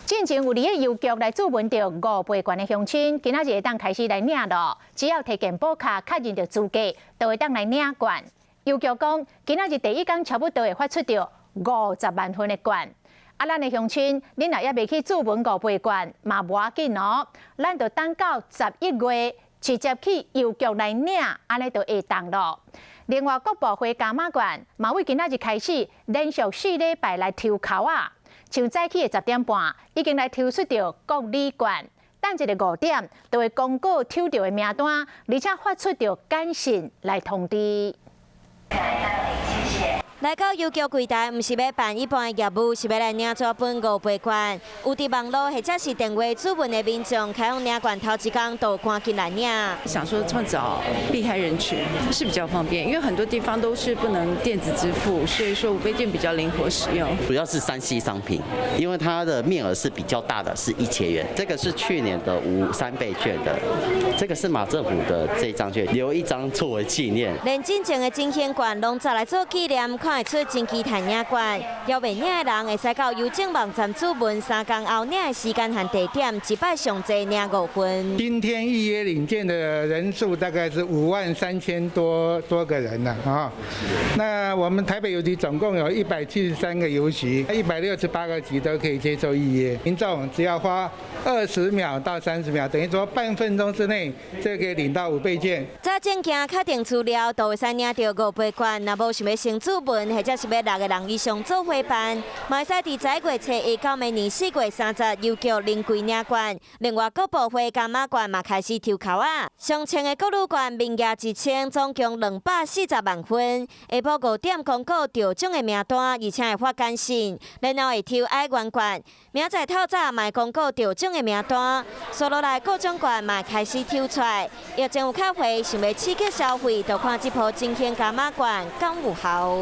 進前有佇个郵局來注文著五倍券的鄉親，今仔日會當開始來領囉。只要提健保卡確認著資格，就會當來領券。郵局講，今仔日第一工差不多會發出著50萬份的券。啊，咱的鄉親，恁若猶未去注文五倍券，嘛無要緊哦。咱就等到11月，直接去郵局來領，按呢就會當囉。另外，國博會加碼券，嘛為今仔日開始連續4禮拜來抽籤仔。像早起的10點半，已經來抽出著國禮券，等一下5點就會公告抽著的名單，而且發出著簡訊來通知。來到郵局櫃台，毋是欲辦一般的業務，是欲來領紙本五倍券。有佇網路或者是電話諮詢的民眾，開放領券頭一工就趕緊來領。想說這麼早避開人群是比較方便，因為很多地方都是不能電子支付，所以說五倍券比較靈活使用。主要是3C 商品，因為它的面額是比較大的，是1000元。這個是去年的三倍券的，這個是馬政府的這張券，留一張作為紀念。連進前的振興券攏再來做紀念。看會出真期待領券，猶未領的人會使到郵政網站諮詢3工後領的時間和地點，一擺上濟領五份。今天預約領券的人數大概是5萬3千多多個人啦，啊，那我們台北郵局總共有173個郵局，168個局都可以接受預約。民眾只要花20秒到30秒，等於說半分鐘之內就可以領到五倍券。早證件確定資料，就會使領著五倍券。若無想欲先諮詢，或者是欲六個人以上做伙辦，嘛會使佇11月初一到明年4月30郵局臨櫃領券。另外，國博會加碼券嘛開始抽籤仔，上千的國旅券面額1000，總共240萬份。下晡5點公告中獎的名單，而且會發簡訊，然後會抽矮元券。明仔載透早嘛會公告中獎的名單，紲落來各種券嘛開始抽出來。疫情有較緩，想欲刺激消費，就看這波振興加碼券敢有效。